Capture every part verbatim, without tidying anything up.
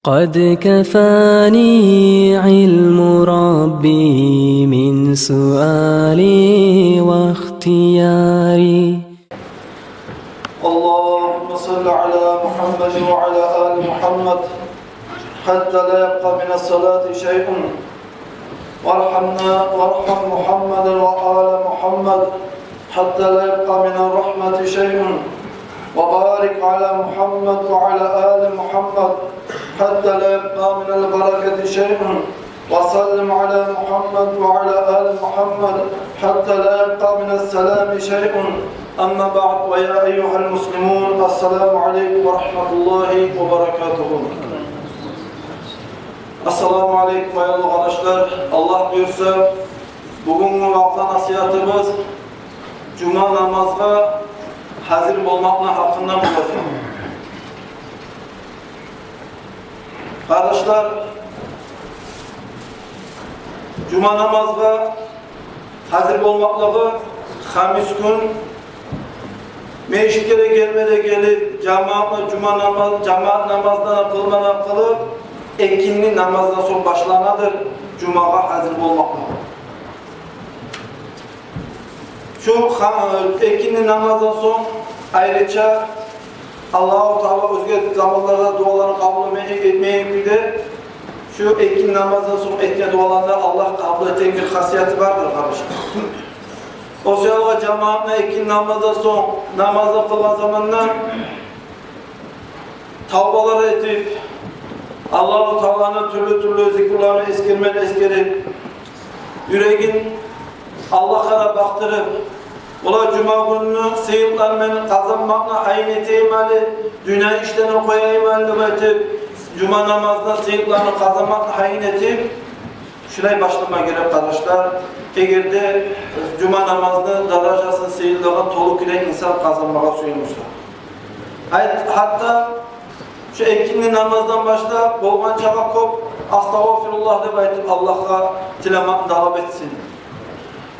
قد كفاني علم ربي من سؤالي واختياري. اللهم صل على محمد وعلى آل محمد حتى لا يبقى من الصلاة شيء. وارحمنا، وارحم محمدا وآل محمد حتى لا يبقى من الرحمة شيء. وبارك على محمد وعلى آل محمد حتى لا يبقى من البركة شيء. وسلم على محمد وعلى آل محمد حتى لا يبقى من السلام شيء. أما بعد، ويا أيها المسلمون، السلام عليكم ورحمة الله وبركاته. Ассаламу алейкум, аявлу къардашлар. Аллагь буюрса, бугюнгю ваъза-насигьатыбыз жума намазгъа гьазир болмакъны гьакъында болажакъ. Къардашлар, жума намазгъа гьазир болмакълыгъы, хамис гюн межитге де гелме де гелип, жамаатны жума намаз, жамаат намазланы къылманы къылып, экинни намаздан сонг башланадыр жумагъа гьазир болмакълыгъы. Шу ха-, экинни намаздан сонг айрыча Аллагьу Таала оьзге заманларда дуаланы къабул этме-, этмейген кюйде, шу экинни намаздан сонг этген дуаланы да Аллагь къабул этеген бир хасияты бардыр, къардашлар. О саялы жамаатны экинни намаздан сонг намазны къылгъан заманда тавбалар этип, Аллагьу Тааланы тюрлю-тюрлю зикруларын эсгермени эсгерип, юрегин Аллагьгъа бакъдырып, олай жума гюнню сыйлыкъларын мен къазанмакъны гьайын этейим гьали, дюнья ишлени къояйым гьали деп айтып, жума намазны сыйлыкъларын къазанмакъны гьайын этип, шулай башлама герек, къардашлар, эгер де жума намазны даражасын, сыйлылыгъын толу кюйде инсан къазанмагъа сюе буса. Гьат-, гьатта шу экинни намаздан башлап болгъанчагъа кёп астагъфируллагь деп айтып, Аллагьгъа тилемекни талап этсин.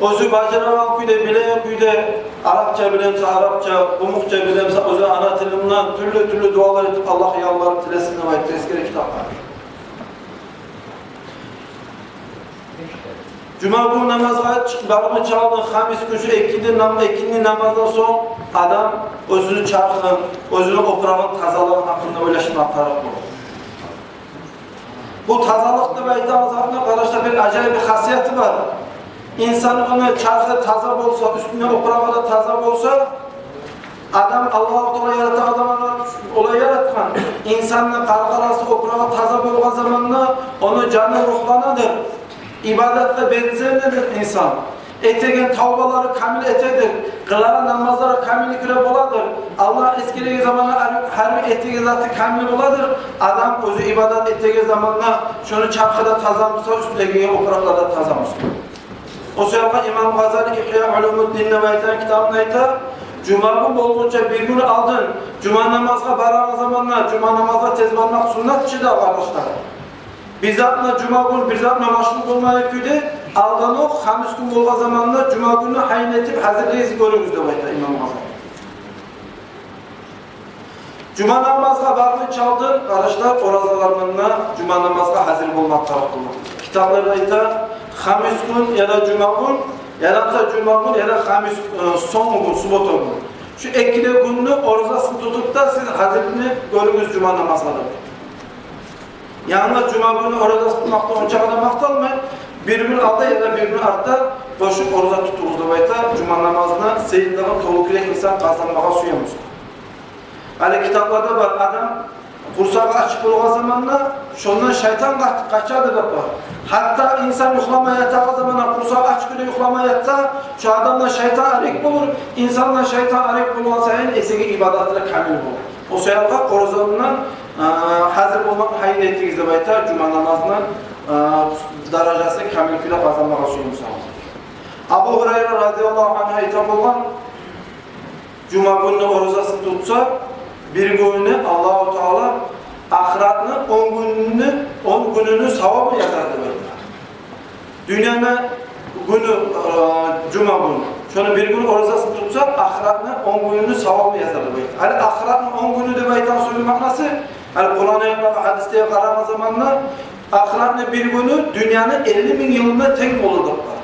Оьзю бажарагъан кюйде, билеген кюйде, арапча биле буса арапча, къумукъча биле буса оьзю ана тилинден тюрлю-тюрлю дуалар этип, Аллагьгъа ялбарып тилесин деп айтып эсгере китаплар. Жума гюн намазгъа чы-, бармы чалдынг, хамис гюн шу экинни нам-, экинни намаздан сонг адам оьзюню чархын, оьзюню опурагъын тазалагъан гьакъында ойлашма тарыкъ бола. Бу тазалыкъ деп айтагъан затны, къардашлар, бир ажайып бир хасияты бар. Инсанны чархы таза болса, уьстюнде опурагъы да таза болса, адам, Аллагьу Таала яратагъан адамлар олай яратгъан. Инсанны къаркъарасы, опурагъы таза болгъан заманда ону жаны ругьланадыр. Ибадатгъа белсенедир инсан. Этеген тавбалары камил этедир. Къылагъан намазлары камил кюйде боладыр. Аллагь эсгереген заманда гьар, гьар бир этеген заты камил боладыр. Адам оьзю ибадат этеген заманда шону чархы да таза буса, уьстюнде гийген опуракълар да таза буса. О саялы Имам Гъазали «Ихья улумуддин» деп айтагъан китабында айта, жума гюн болгъунча бир гюн алдын жума намазгъа барагъан заманда, жума намазгъа тез бармакъ суннат чы да, къардашлар. Бир затына жума гюн, бир затына машгъул болмайгъан кюйде, алданокъ хамис гюн болгъан заманда жума гюнню гьайын этип гьазирлигигизни гёрюгюз деп айта Имам Гъазали. Жума намазгъа бармы чалдынг, къардашлар, оразалар булан жума намазгъа гьазир болмакъ тарыкъ бола. Китапларда айта, хамис гюн яда жума гюн, яда жума гюн яда хамис, э, сонгу гюн, суббота гюн. Шу эки де гюнню оразасын тутуп да сиз гьазирлигигизни гёрюгюз жума намазгъа деп. Янгыз жума гюнню оразасын тутмакъ да ончакъы да макъталмай, бир гюн алда яда бир гюн артда къошуп ораза тутугъуз деп айта, жума намазны сыйлылыгъын толу кюйде инсан къазанмагъа сюе буса. Гьали китапларда бар, адам къурсагъы ачыкъ болгъан заманда шондан шайтан къач-, къачады деп бар. Гьатта инсан юхлама ятагъан заманда къурсагъы ачыкъ кюйде юхлама ятса, шо адамдан шайтан арек болур, инсандан шайтан арек болгъан сайын этеген ибадаты да камил болур. О саялы ораза булан, а, гьазир болмакъны гьайын этигиз деп айта, жума намазны, а, даражасын камил кюйде къазанмагъа сюе буса. Абу Гьурайра радияллагьу ангьу айта болгъан, жума гюнню оразасын тутса, бир гюнюне Аллагьу Таала ахыратны он гюнюню, он гюнюню савабын язар деп айта. Дюньяны гюню, э, жума гюн. Шону бир гюн оразасын тутса, ахыратны он гюнюню савабын язар деп айта. Гьали ахыратны он гюню деп айтагъан сёзню маънасы, Гьали Къуран аятларгъа, гьадислеге къарагъан заманда ахыратны бир гюню дюньяны элли минг йылына тенг болур деп бар.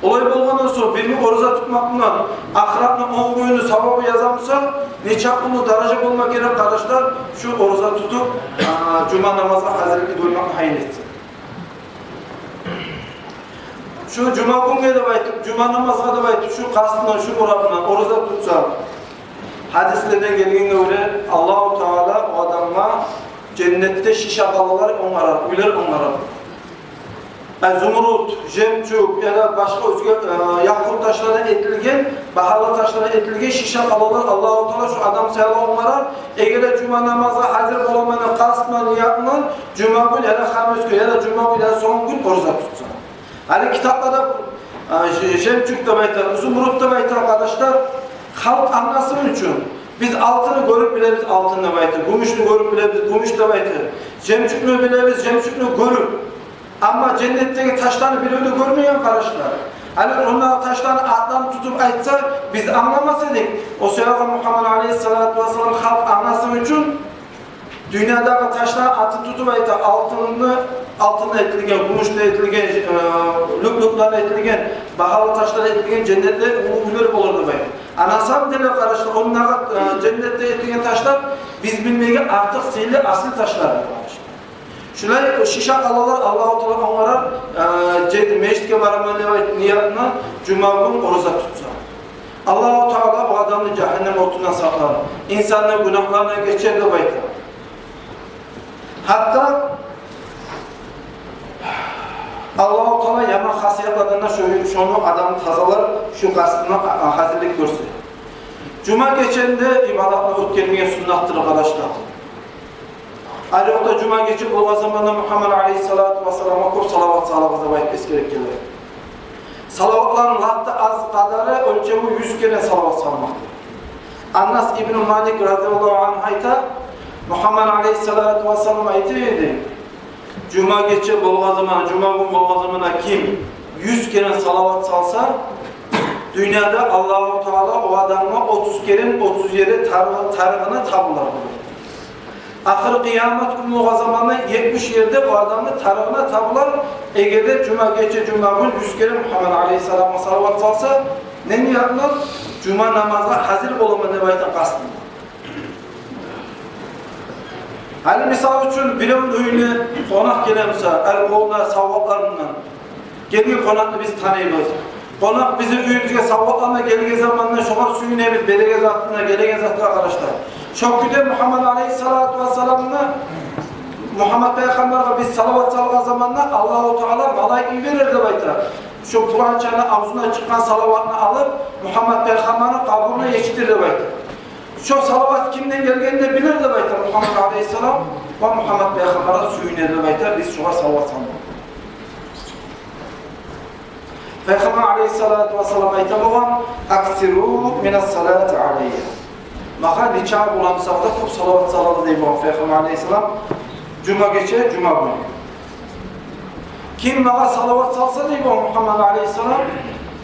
Олай болгъандан сонг, бир гюн ораза тутмакъ булан ахыратны он гюнюню савабы язамыса, нечакъы уллу даража болма герек, къардашлар, шу ораза тутуп, а, жума намазгъа гьазирлик гёрмек гьайын этсе. Шу жума гюнге деп айтып, жума намазгъа деп айтып, шу къастындан, шу муратындан ораза тутса, гьадислерден гелгенге гёре, Аллагьу Таала о адамгъа женнетде шиша къалалар онгарар, уьйлер онгарар. Э, зумруд, жемчуг яда башгъа оьзге, э, якъут ташлардан этилген, багьалы ташлардан этилген шиша къалалар Аллагьу Таала шу адам саялы онгарар. Эгер де жума намазгъа гьазир боламан деп къастындан, ниятындан, жума гюн яда хамис гюн, яда жума гюн, яда сонг гюн ораза тутса. Гьали китапларда, а, же-, жемчуг деп айта, зумруд деп айта, къардашлар, халкъ англасын учун. Биз алтынны гёрюп билебиз, алтын деп айта, гюмюшню гёрюп билебиз, гюмюш деп айта. Жемчугну билебиз, жемчугну гёрюп. Амма женнетдеги ташланы бирев де гёрмеген, къардашлар. Гьали ондагъы ташланы атларын тутуп айтса, биз англамас эдик. О саялы Мугьаммад алейгьиссалату вассалам халкъ англасын учун дюньядагъы ташланы атын тутуп айта, алтынны, алтындан этилген, гюмюшден этилген, э, люк-люклардан этилген, багьалы ташлардан этилген женнетде уллу уьйлер болур деп айта. А на самом деле, къардашлар, ондагъы, э, женнетде этилген ташлар биз билмеген артыкъ сыйлы, асил ташлар, къардашлар. Шулай о шиша къалалар Аллагьу Таала онгарар, э, же-, межитге бараман деп айтып ниятындан жума гюн ораза тутса. Аллагьу Таала о адамны жагьаннем отундан сакълар, инсанны гюнагьларындан гечер деп айта. Гьатта Аллагьу Таала яман хасиятлардан да шо-, шону адамны тазалар, шу къастына, а, а, гьазирлик гёрсе. Жума гечени де ибадатны оьтгермеге суннатдыр, къардашлар. Айрокъда жума гече болгъан заманда Мугьаммад алейгьиссалату вассаламгъа кёп салават салыгъыз деп айтып эсгерип геле. Салаватланы лап да аз къадары, оьлчеви юз керен салават салмакъдыр. Анас ибну Малик разияллагьу ангьу айта, Мугьаммад алейгьиссалату вассалам айта эди: жума гече болгъан заманда, жума гюн болгъан заманда ким юз керен салават салса, дюньяда Аллагьу Таала о адамгъа отуз керен, отуз ерде тарыгъы-, тарыгъына табулар. Ахыр къыямат гюн болгъан заманда етмиш ерде о адамны тарыгъына табулар, эгер де жума гече, жума гюн юз керен Мугьаммад алейгьиссаламгъа салават салса, не ниятындан? Жума намазгъа гьазир боламан деп айтгъан къастындан. Гьали, мисал учун, биревню уьюне къонакъ геле буса, эл къолуна савгъатлар булан. Гелген къонакъны биз таныйбыз. Къонакъ бизин уьюбюзге савгъатлар булан гелген заманда шогъар сююнебиз, береген затына, гелеген затгъа, къардашлар. Шо кюйде Мугьаммад алейгьиссалату вассаламны, Мугьаммад пайхаммаргъа биз салават салгъан заманда Аллагьу Таала малайик йиберер деп айта. Шо пуланчаны авзундан чыкъгъан салаватны алып, Мугьаммад пайхаммарны къабуруна етишдирер деп айта. Шо салават кимден гелгенин де билер деп айта Мугьаммад алейгьиссалам, ва Мугьаммад пайхаммаргъа сююнер деп айта, биз шогъар салават салмакъ. Пайхаммар алейгьиссалату вассалам айта болгъан: «Аксиру минас салати алайя». Магъа нечакъы бола бусагъыз да кёп салават салыгъыз дей болгъан Пайхаммар алейгьиссалам, жума гече, жума гюн. Ким магъа салават салса, дей болгъан Мугьаммад алейгьиссалам,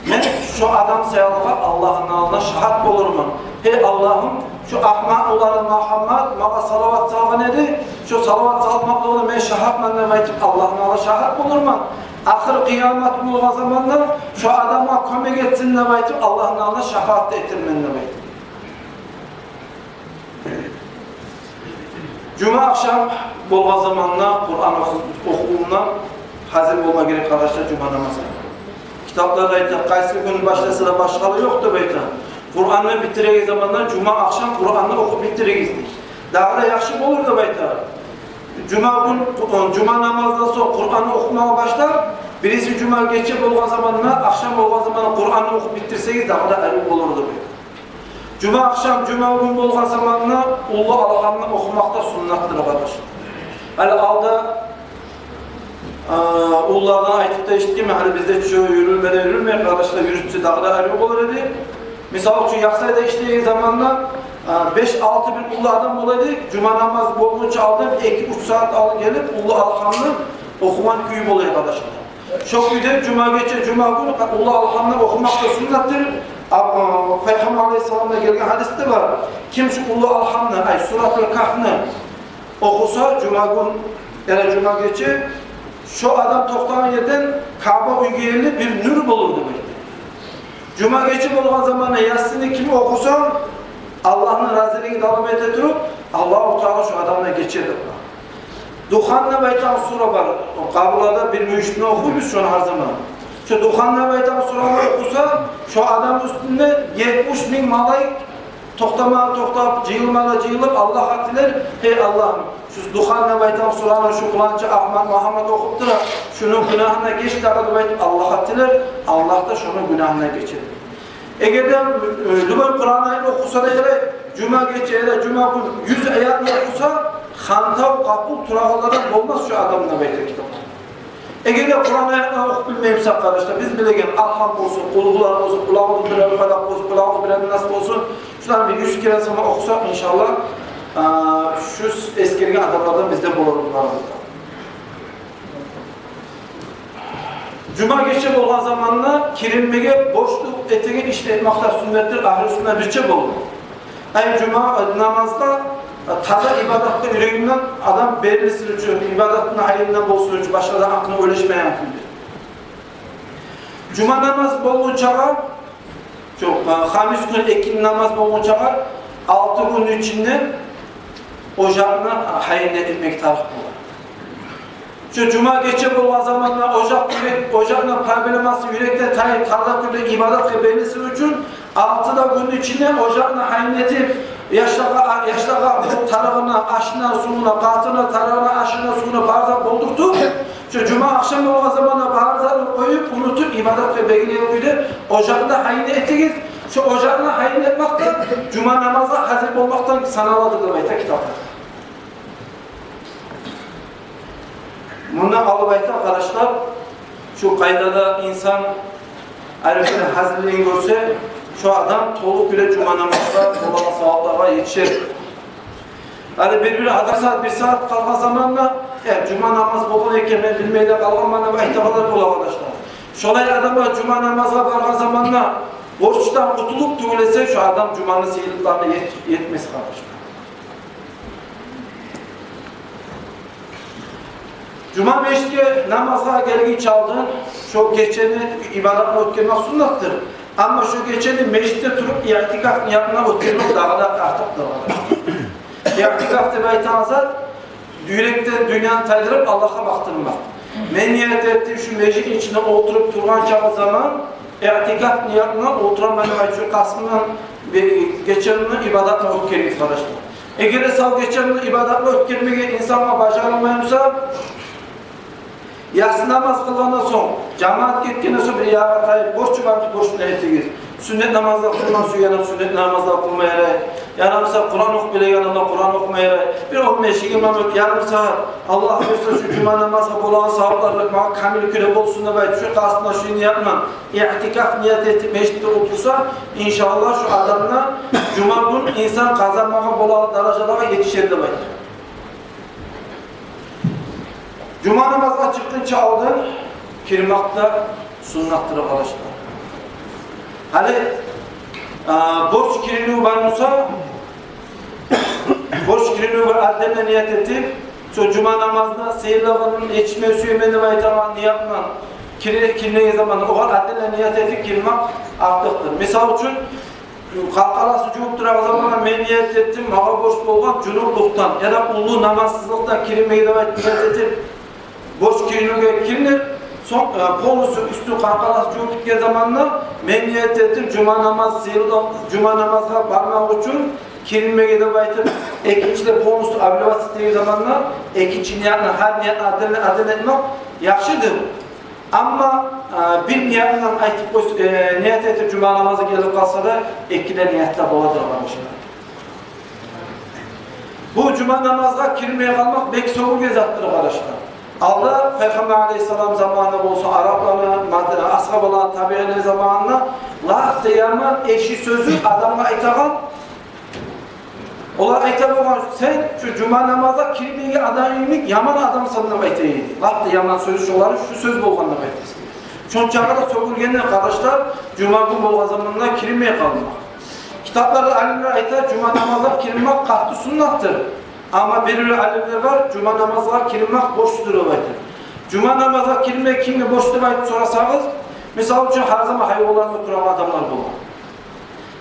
мен шо адам саялы Аллагьны алдына шагьат болурман. Гьей Аллагьым, шо агьмакъ уланы Мугьаммад магъа салават салгъан эди, шо салават салмакълыгъына мен шагьатман деп айтып, Аллагьны алдына шагьат болурман. Ахыр къыямат гюн болгъан заманда шо адамгъа кёмек этсин деп айтып, Аллагьны алдына шафаат да этермен деп айтып. Жума ахшам болгъан заманда Къуран оху-, охувундан гьазир болма герек, къардашлар, жума намазгъа. Китапларда айта, къайсы гюн башласа да башгъалыгъы ёкъ деп айта. Къуранны битиреген заманда жума ахшам Къуранны охуп битиригиз дей. Дагъы да яхшы болур деп айта. Жума гюн, жума намаздан сонг Къуранны охумагъа башлап, бириси жума гече болгъан заманда, ахшам болгъан заманда Къуранны охуп битирсегиз, дагъы да арив болур деп айта. Жума ахшам, жума гюн болгъан заманда уллу алгьамны охумакъ да суннатдыр, къардашлар. Гьали алда, а, уллулардан айтып да эшитгенмен, гьали бизде чы юрюлме де юрюлмей, къардашлар, юрютсе дагъы да арив болур эди. Мисал учун, Яхсайда ишлеген заманда, а, беш-алты бир уллу адам бола эди, жума намаз болгъунча алдын, эки-уьч сагьат алдын гелип, уллу алгьамны охугъан кюй бола эди, къардашлар. Шо кюйде жума гече, жума гюн уллу алгьамны охумакъ да суннатдыр. Аб-, э, Пайхаммар алейгьиссаламдан гелген гьадисде бар. Ким шу уллу алгьамны, ай, Суратул Кагьфны охуса, жума гюн яда жума гече, шо адам токътагъан ерден Каъба уьйге ерли бир нюр болур деп айтды. Жума гече болгъан заманда Ясинни ким охуса, Аллагьны разилигин талап эте туруп, Аллагьу Таала шо адамдан гечер деп. Духан деп айтагъан сура бар. О къабурларда бир мюйюшюнде охуйбуз шону гьар заман. Шо Духан деп айтагъан сураны охуса, шо адам уьстюнде етмиш минг малайик токътама-, токътап, жыйылма да жыйылып, Аллагьгъа тилер: «Гьей Аллагьым, шу Духан деп айтагъан сураны шу пуланчы Агьмат, Магьаммат охуп тура, шуну гюнагьын да геч дагъы», — деп айтып, Аллагьгъа тилер, Аллагь да шону гюнагьын да гечер. Эгер де, э, любой Къуран аятны охуса да ярай, жума гече яда жума гюн юз аятны охуса, хантав, къапул турагъанлардан болмас шо адам деп айта китапда. Эгер де Къуран аятны охуп билмей бусакъ, къардашлар, биз билеген Алгьам болсун, Къулгьулар болсун, Къул агъузу бир раббил фалакъ болсун, Къул агъузу бир раббин нас болсун, шуланы бир юз керен сама охусакъ, иншаллагь, а, шу эсгерген адамлардан биз де боларбыз барыбыз да. Жума гече болгъан заманда киринмеге борчлукъ этеген ишни этмакъ да сюннетдир, агьлю сюннет бирче болуп. Ай жума намазгъа, таза ибадатгъа юрегинден адам берилсин учун, ибадатны гьайындан болсун учун, башгъа да гьакъында ойлашмайгъан кюйде. Жума намаз болгъунчагъа, жокъ, хамис гюн экинни намаз болгъунчагъа алты гюнню ичинде ожакъны гьайын этмек тарыкъ бола. Шу жума гече болгъан заманда ожакъ юрек, ожакъны проблемасы юрекден тайып, таза кюйде ибадатгъа берилсин учун, алты да гюнню ичинде ожакъны гьайын этип, яшлагъа, яшлагъа тарыгъына, ашына, сувуна, къатынына тарыгъына, ашына, сувуна, бар зат болдуртуп, шу жума ахшам болгъан заманда бар затны къоюп, унутуп, ибадатгъа берилген кюйде ожакъны гьайын этигиз. Шу ожакъны гьайын этмакъ да жума намазгъа гьазир болмакъдан саналадыр деп айта китапда. Мунда алып айта, къардашлар, шу къайдада инсан арифлер гьазирлигин гёрсе, шу адам толу кюйде жума намазгъа болагъан савапларгъа етишер. Гьали бир-бир адам сагьат, бир сагьат къалгъан заманда, э, жума намаз болгъан экен, мен билмей де къалгъанман деп айтагъанлар бола, къардашлар. Шолай адамлар жума намазгъа баргъан заманда борчдан къутулуп тюгюл эсе, шу адам жуманы сыйлыкъларына ет-, етмес, къардашлар. Жума межитге намазгъа гелгинче алдын шо гечени ибадатны оьтгермек суннатдыр. Амма шо гечени межитде туруп иътикаф ниятына оьтгермек дагъы да артыкъдыр. Иътикаф деп айтагъан зат юрекден дюньяны тайдырып, Аллагьгъа бакъдырмакъ. Мен ният этдим шу межитни ичинде олтуруп тургъан чакъы заман, иътикаф ниятына олтураман деп айтып, шу къастындан бе-, гечени ибадатны оьтгеригиз, къардашлар. Эгер де сав гечени ибадатны оьтгермеге инсангъа бажарылмай буса, яссы намаз къылгъандан сонг, жамаат гетгенден сонг бир ягъа тайып, борчу бар, борчну этигиз. Сюннет намазлар къылмагъа сюеген адам сюннет намазлар къылма ярай. Яда буса Къуран охуп билеген адам Къуран охума ярай. Бир он беш-йигирма минут, ярым сагьат, Аллагь буюрса, шу жума намазгъа болагъан саваплар магъа камил кюйде болсун деп айтып, шу къастына, шу ниятына, иътикаф ният этип межитде олтурса, иншааллагь, шу адамны жума гюн инсан къазанмагъа болагъан даражалагъа етишер деп айта. Жума намазгъа чыкъгъынча алдын кирмек де суннатдыр, къардашлар. Гьали, а, борч киринив бар буса, борч киринив бар, алдын ният этип, шо жума намазны сыйлылыгъын етишме сюемен деп айтагъан ниятман кире-, киринеген заманда огъар алдын ният этип кирмек артыкъдыр. Мисал учун, къаркъарасын жувуп турагъан заманда мен ният этдим, магъа борч болгъан жунуплукъдан яда уллу намазсызлыкъдан киринмеге деп айтып ният этип, борч киринивге киринир. Сонг, э, полностью уьстюн, къаркъарасын жувуп битген заманда мен ният этдим жума намаз сыйлы, жума намазгъа бармакъ учун киринмеге деп айтып, экинчилей полностью обливаться этеген заманда экинчи ниятны, гьар ниятны отдельно, отдельно этмек яхшыдыр. Амма, а, бир ниятдан айтып къойса, э, ният этип жума намазгъа гелип къалса да, эки де ният да боладыр, къардашлар. Бу жума намазгъа кирмей къалмакъ бек сёгюлген затдыр, къардашлар. Алда Пайхаммар алейгьиссалам заманында болсун, арапланы, мад-, асгьабаланы, табиинлени заманында лап да яман, экши сёзю адамгъа айтагъан, олар айта болгъан: «Сен шу жума намазгъа кирмейген адам йимик яман адамсан», — деп айта эди. Лап да яман сёз шолар, шу сёз болгъан деп айта эди. Шончакъы да сёгюлгендир, къардашлар, жума гюн болгъан заманда кирмей къалмакъ. Китапларда алимлер айта, жума намазгъа кирмек къатты суннатдыр. Амма бир-бир алимлер бар, жума намазгъа киринмек борчлудур деп айта. Жума намазгъа киринмек кимге борч деп айтып сорасагъыз, мисал учун, гьар заман гьайванлар булан турагъан адамлар бола.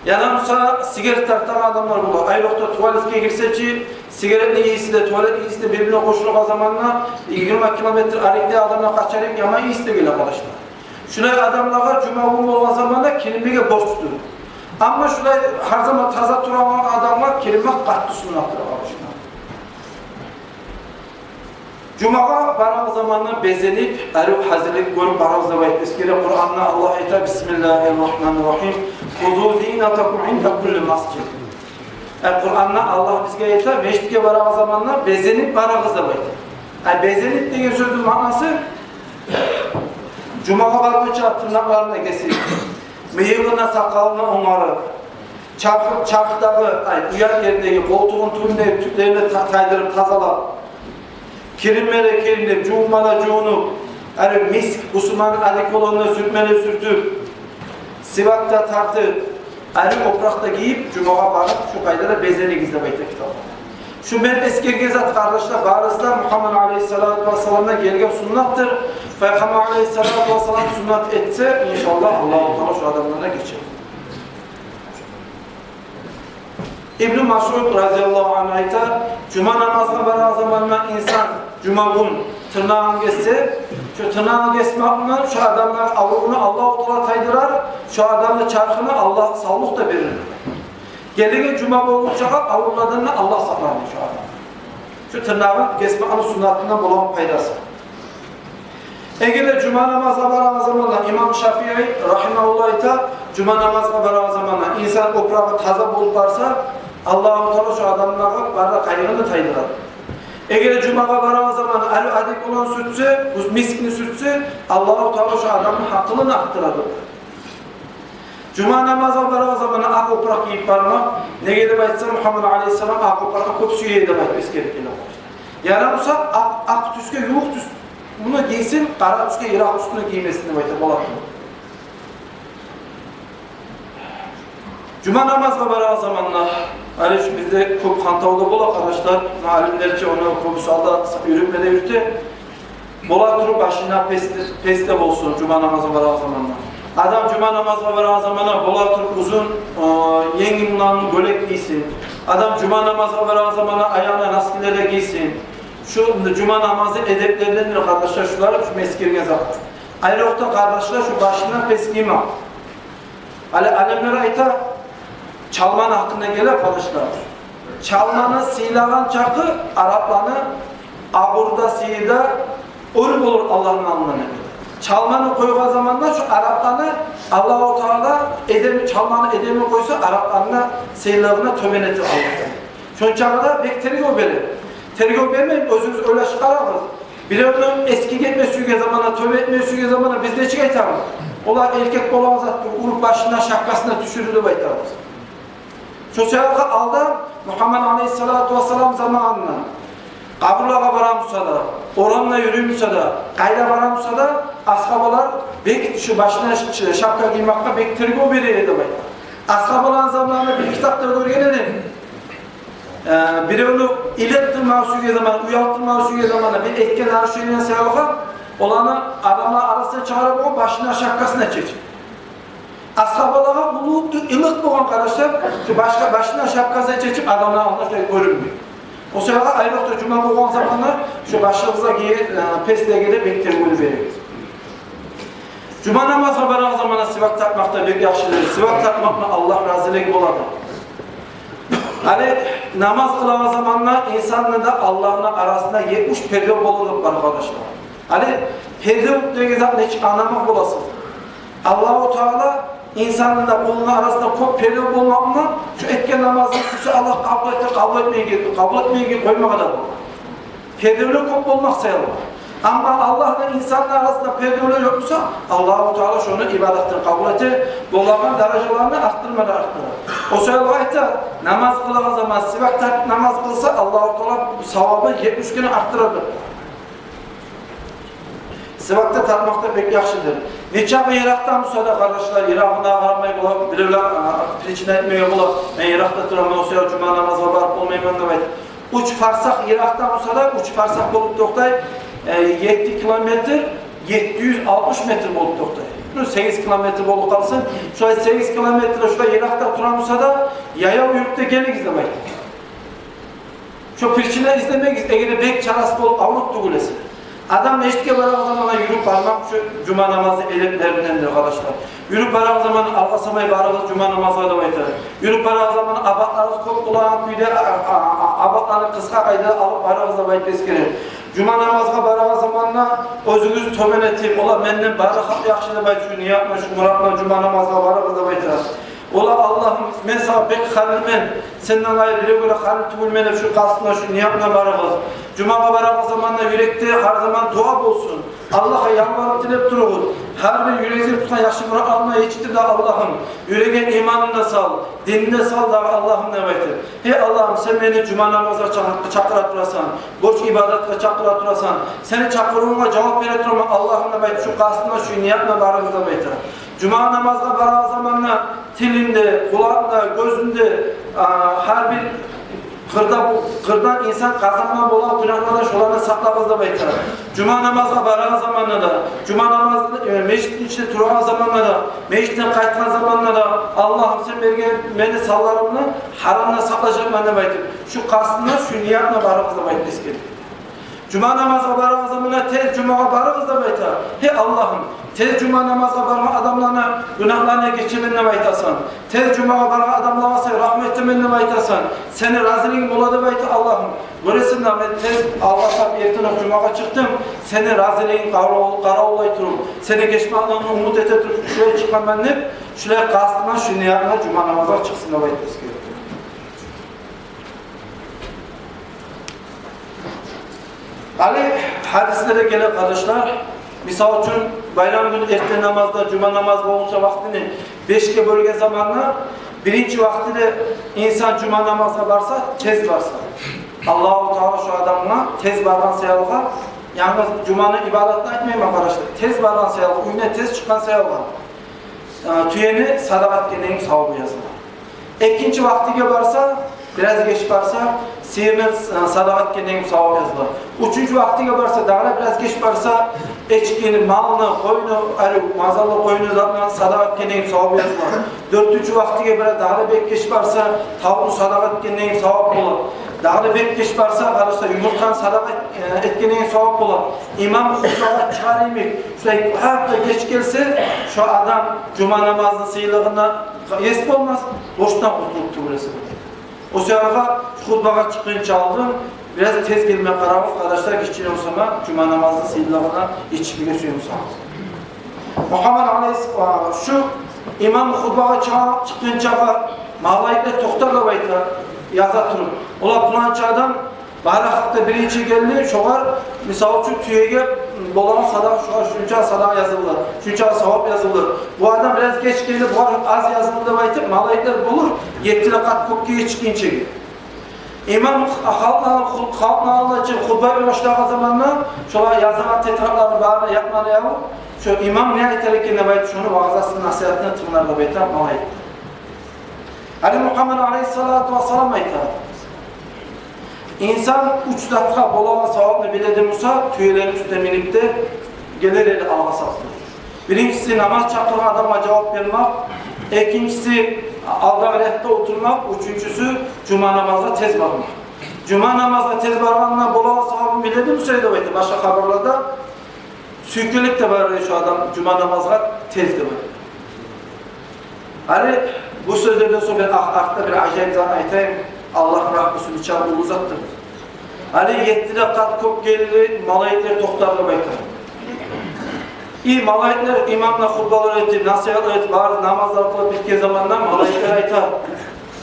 Яда буса сигарет тартагъан адамлар бола. Айрокъда туалетге гирсе чи, сигаретни ийиси де, туалетни ийиси де бир-бирине къошулгъан заманда, йигирма километр арекде адамлар къачарыкъ яман ийис де геле, къардашлар. Шулай адамлагъа жума гюн болгъан заманда киринмеге борчлудур. Амма шулай гьар заман таза турагъан адамгъа киринмек къатты суннатдыр, къардашлар. Жумагъа барагъан заманда безенип, арив гьазирлик гёрюп барагъыз деп айтып эсгере. Къуранда Аллагь айта: «Бисмиллагьи ррагьмани ррагьим. Хузу зинатакум инда кулли масжид». Э, Къуранда Аллагь бизге айта, межитге барагъан заманда безенип барагъыз деп айта. Э, безенип деген сёзню маънасы, жумагъа баргъынча тырнакъларын да гесип, мыйыгъын да, сакъалын да онгарып, чарх-, чархдагъы, ай, уят ериндеги, къолтугъун тюбюндеги тюклерин де та-, тайдырып, тазалап, киринме де киринип, жувунма да жувунуп, арив миск, бусурманны одеколонундан сюртме де сюртюп, сивак да тартып, арив опуракъ да гийип, жумагъа барып, шу къайдада безенигиз деп айта китапда. Шу мен эсгерген зат, къардашлар, барысы да Мугьаммад алейгьиссалату вассаламдан гелген суннатдыр. Пайхаммар алейгьиссалату вассалам суннат этсе, иншааллагь, Аллагьу Таала шу адамлардан гечер. Ибну Масъуд разияллагьу ангьу айта: «Жума намазгъа барагъан заманда инсан жума гюн тырнагъын гессе, шу тырнагъын гесмек булан шу адамны аврувун Аллагьу Таала тайдырар, шу адамны чархын Аллагь савлукъ да берир. Гелеген жума болгъунчагъа аврувлардан да Аллагь сакълар шу адамны». Шу тырнагъын гесмекни суннатындан болагъан пайдасы. Эгер де жума намазгъа барагъан заманда, имам Шафии рагьимагьуллагь айта, жума намазгъа барагъан заманда инсан опурагъы таза болуп барса, Аллагьу Таала шу адамлагъа бары да къайгъыны тайдырар. Эгер де жумагъа барагъан заманда арив одеколон сюртсе, бу мискни сюртсе, Аллагьу Таала шу адамны гьакъылын артдырар. Жума намазгъа барагъан заманда акъ опуракъ гийип бармакъ. Неге деп айтса, Мугьаммад алейгьиссалам акъ опуракъны кёп сюе эди деп айтып эсгерип геле. Ярамаса акъ, акъ тюсге ювукъ тюс, муну гийсин, къара тюсге, йыракъ тюсге гиймесин деп айта, бола. Жума намазгъа барагъан заманда, гьали шу бизде кёп хантав да бола, къардашлар, алимлер чи ону кёбюсю алда юрютме де юрюте. Бола туруп башында пес де, пес де болсун жума намазгъа барагъан заманда. Адам жума намазгъа барагъан заманда бола туруп узун, э, енгил булангъы гёлек гийсин. Адам жума намазгъа барагъан заманда аягъына носкилер де гийсин. Шу жума намазны эдеплеринден, къардашлар, шулар, шу мен эсгерген зат. Айрокъда, къардашлар, шу башына пес гиймек. Гьали алимлер айта, чалманы гьакъында геле, къардашлар. Чалманы сыйлагъан чакъы арапланы абуру да, сыйы да оьр болур Аллагьны алдында. Чалманы къойгъан заманда шу арапланы Аллагьу Таала эдем, чалманы эдеми къойса, арапланы сыйлыгъын тёбен этер Аллагь. Шончакъы да бек тергев бере. Тергев бермей, оьзюгюз ойлашып къарагъыз. Биревню эсгик этме сюйген заманда, тёбе этме сюйген заманда биз нечик айтабыз? Олар эркек болагъан затны уруп башына, шапкасына тюшюрдю деп айтабыз. Шо саялы алда Мугьаммад алейгьиссалату вассалам заманында къабурлагъа бара буса да, орамда юрюй буса да, къайда бара буса да, асгьабалар бек шу башына ш-, шапка гиймекге бек тергев бере эди деп айта. Асгьабаланы заманында бир китапда гёрген эдим. Э, биревню илеттирмеге сюйген заманда, уялтдырмагъа сюйген заманда, бир этген нарушениеси саялы, оланы адамлар арасына чыгъара болгъан, башына, шапкасына чечип. Асгьабалагъа уллу ы-, ылыкъ болгъан, къардашлар, шу башгъа, башына шапкасын чечип, адамлар алдында шулай гёрюнмей. О саялы айрокъда жума болгъан заманда шу башыгъызгъа гийген, э, песлеге де бек тергев беригиз. Жума намазгъа барагъан заманда сивак тартмакъ да бек яхшыдыр. Сивак тартмакъ булан Аллагь разилиги болады. Гьали намаз къылагъан заманда инсанны да Аллагьны арасында етмиш перде болур деп бар, къардашлар. Гьали перде деген затны нечик англамакъ боласыз? Аллагьу Таала инсанны да, къулну арасында кёп перде болмакъ булан, шу этген намазын сюйсе Аллагь къабул этер, къабул этмейге, къабул этмейге къоймагъа да болар. Пердевлер кёп болмакъ саялы. Амма Аллагь да инсанны арасында пердевлер ёкъ буса, Аллагьу Таала шону ибадатын къабул эте, болагъан даражаларын артдырма да артдыра. О саялы айта, намаз къылагъан заман сивак тартып намаз къылса, Аллагьу Таала савабын етмиш керен артдыра деп. Сивак да тартмакъ да бек яхшыдыр. Нечакъы йыракъдан буса да, къардашлар, йырагъына къарамай бола, биревлер, а, причина этмеге бола, мен йыракъда тураман, о саялы жума намазгъа барып болмайман деп айтып. Уьч фарсах йыракъда болса да, уьч фарсах болуп токътай, э, етти километр, етти юз алтмыш метр болуп токътай. Ну, сегиз километр болуп къалсын. Шолай сегиз километр шолай йыракъда тура буса да, яяв юрюп де гелигиз деп айта. Шо причина излемегиз, эгер де бек чарасыз болуп авруп тюгюл эсе. Адам межитге барагъан заманда юрюп бармакъ шу жума намазны эдеплериндендир, къардашлар. Юрюп барагъан заманда алгъасамай барыгъыз жума намазгъа деп айта. Юрюп барагъан заманда абатларыгъыз кёп болагъан кюйде, а, а, а, абатланы къысгъа къайда алып барыгъыз деп айтып эсгере. Жума намазгъа барагъан заманда оьзюгюз тёбен этип, олар менден бары халкъ яхшы деп айтып, шу ният булан, шу мурат булан жума намазгъа барыгъыз деп айта. Олар: «Аллагьым, мен сагъа бек гьаллимен, сенден къайры биревге де гьалли тюгюлмен», — деп шу къастына, шу ниятына барыгъыз. Жумагъа барагъан заманда юрекде гьар заман дуа болсун. Аллагьгъа ялбарып тилеп туругъуз. Гьар бир юрегизден тутгъан яхшы муратларына етишдир дагъы, Аллагьым. Юрегиме иманны да сал, динни де сал дагъы, Аллагьым, деп айтып. Гьей Аллагьым, сен мени жума намазгъа чакъ-, чакъыра турасан, борч ибадатгъа чакъыра турасан. Сени чакъырывунга жавап бере тураман, Аллагьым, деп айтып, шу къастына, шу ниятына барыгъыз деп айта. Жума намазгъа барагъан заманда тилинде, къулакъында, гёзюнде, а, гьар бир къырда, бу къырдан инсан къазанма бола гюнагьлардан, шолардан сакълагъыз деп айта. Жума намазгъа барагъан заманда да, жума намазны, э, межитни ичинде турагъан заманда да, межитден къайтгъан заманда да: «Аллагьым, сен берген мени санларымны гьарамдан сакълажакъман», — деп айтып, шу къастына, шу ниятына барыгъыз деп айтып эсгере. Жума намазгъа барагъан заманда тез жумагъа барыгъыз деп айта. Гьей Аллагьым, тез жума намазгъа баргъан адамланы гюнагьларын гечемен деп айтасан. Тез жумагъа баргъан адамлагъа сен рагьмат этемен деп айтасан. Сени разилигинг бола деп айта, Аллагьым. Гёресен де, мен тез алгъасап эртен окъ жумагъа чыкъдым. Сени разилигинг къаравул-, къаравуллай туруп, сени гечмеклигингни умут эте туруп, шулай чыкъгъанман деп, шулай къастына, шу ниятына жума намазгъа чыкъсын деп айтып эсгере. Гьали гьадислерде геле, къардашлар. Мисал учун, байрам гюн эртен намазда, жума намаз болгъунча вакътини бешге бёлген заманда, биринчи вакътиде инсан жума намазгъа барса, тез барса, Аллагьу Таала шо адамгъа тез баргъан саялгъа, янгыз жуманы ибадатын айтмайман, къардашлар, тез баргъан саялгъа, уьюнден тез чыкъгъан саялгъа, э, тюени садагъа этгенден савабы языла. Экинчи вакътиге барса, бираз геч барса, сыйырны, э, садагъа этгенден савап языла. Уьчюнчю вакътиге барса, дагъы да бираз геч барса, эчкини, малны, къойну, ари мазаллы къойну, затны садагъа этгенден савап языла. Дёртюнчю вакътиге бираз дагъы да бек геч барса, тавукъну садагъа этгенден савап бола. Дагъы да бек геч барса, къараса, юмурткъаны садагъа эт-, э, этгенден савап бола. Имам хутбагъа чыгъар йимик, шулай гьатта геч гелсе, шо адам жума намазны сыйлыгъына ес болмас, борчдан къутулуп тюгюл эсе. О саялгъа хутбагъа чыкъгъынча алдын бираз тез гелме къарагъыз, къардашлар, гиччине бусама, жума намазны сыйлыгъына етишмеге сюе бусагъыз. Мугьаммад алайгьис-, а, шу имам хутбагъа чыгъа-, чыкъгъынчагъа малайиклер токътар деп айта, яза туруп. Олар: «Пуланча адам бары халкъда биринчи гелди, шогъар, мисал учун, тюеге болагъан садагъа, шогъар шунча садагъа язылды, шунча савап язылды. Бу адам бираз геч гелди, бугъар аз язылды», — деп айтып, малайиклер болур етти ракаат кёкге етишгинчеге. Имам халкъны, халкъны алдына чыгъып хутба бере башлагъан заманда, шолар язылгъан тетрадланы барын якъмалай алып, шо имам не айтар экен деп айтып, шону ваазасын, насигьатын тынглар деп айта малайиклер. Гьали Мугьаммад алайгьиссалату вассалам айта: «Инсан уьч затгъа болагъан савапны биле эди буса, тюелени уьстюне минип де гелер эди алгъасап». Биринчиси, намаз чакъыргъан адамгъа жавап бермек. Экинчиси, алдагъы рядда олтурмакъ. Уьчюнчюсю, жума намазгъа тез бармакъ. Жума намазгъа тез баргъандан болагъан савабын биле эди буса, деп айта башгъа хабарларда, сюйкелип де барар эди шо адам жума намазгъа тез деп айта. Гьали бу сёзлерден сонг мен ар-, артда бир ажайып зат айтайым. Аллагьны рагьмусу нечакъы уллу затдыр. Гьали етти ракаат кёп гелди, малайиклер токътар деп айта. И малайиклер имамгъа хутбалар этип, насигьатлар этип, бары намазлар къылып битген заманда малайиклер айта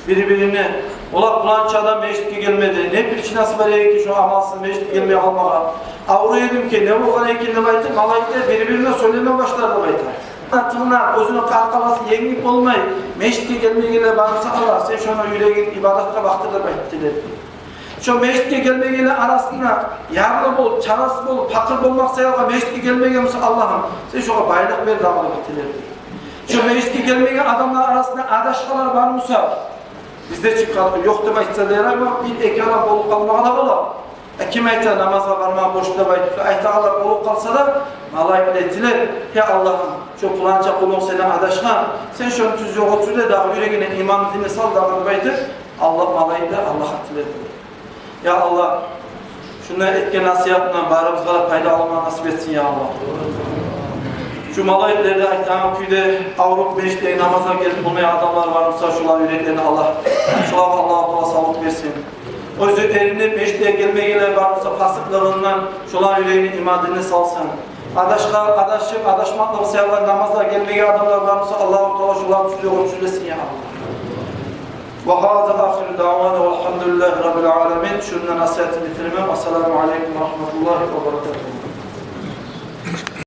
бир-бирине: «Олар, пуланча адам межитге гелмеди. Не причинасы бар экен шо амалсыз межитге гелмей къалмагъа? Авруй эдим экен, не болгъан экен?» — деп айтып, малайиклер бир-бирине сёйлеме башлар деп айта. Тынглап, оьзюню къаркъарасын енгип болмай, межитге гелмегенлер бар буса, Аллагь, сен шону юрегин ибадатгъа бакътыр деп айтып тилер. Шо межитге гелмегенлер арасында ярлы болуп, чарасыз болуп, пакъыр болмакъ саялгъа межитге гелмеген буса, Аллагьым, сен шогъар байлыкъ бер дагъы деп тилер. Шо межитге гелмеген адамлар арасында адашгъанлар бар буса, Бизде чи халкъ ёкъ деп айтса да ярай, амма бир-эки адам болуп къалмагъа да бола. Э, ким айта намазгъа барма борч деп айтып, айтагъанлар болуп къалса да, малайиклер тилер: «Я Аллагьым, шо пуланча къулунг сенден адашгъан, сен шону тюз ёлгъа тюз де, дагъы юрегине иман, динни сал дагъы», — деп айтып, Аллагь, малайиклер Аллагьгъа тилер. Я Аллагь, шунда этген насигьатындан барыбызгъа да пайда алма насип этсин, я Аллагь. Шу малайиклер де айтагъан кюйде, авруп межитге намазгъа гелип болмайгъан адамлар бар буса, шоланы юреклерине Аллагь, шолагъа Аллагьу Таала савлукъ берсин. Оьзю эринип межитге гелмегенлер бар буса, фасыкълыгъындан, шоланы юрегине иман, динни салсын. Адашгъан, адашып, адашмакълыгъы себепли намазгъа гелмеген адамлар бар буса, Аллагьу Таала шоланы тюз ёлгъа тюзлесин, я Аллагь. Ва гьаза ахиру даъвана валгьамдулиллагьи раббил аламин. Шунда насигьатны битиремен. Ассаламу алейкум ва рагьматуллагьи ва баракатугь.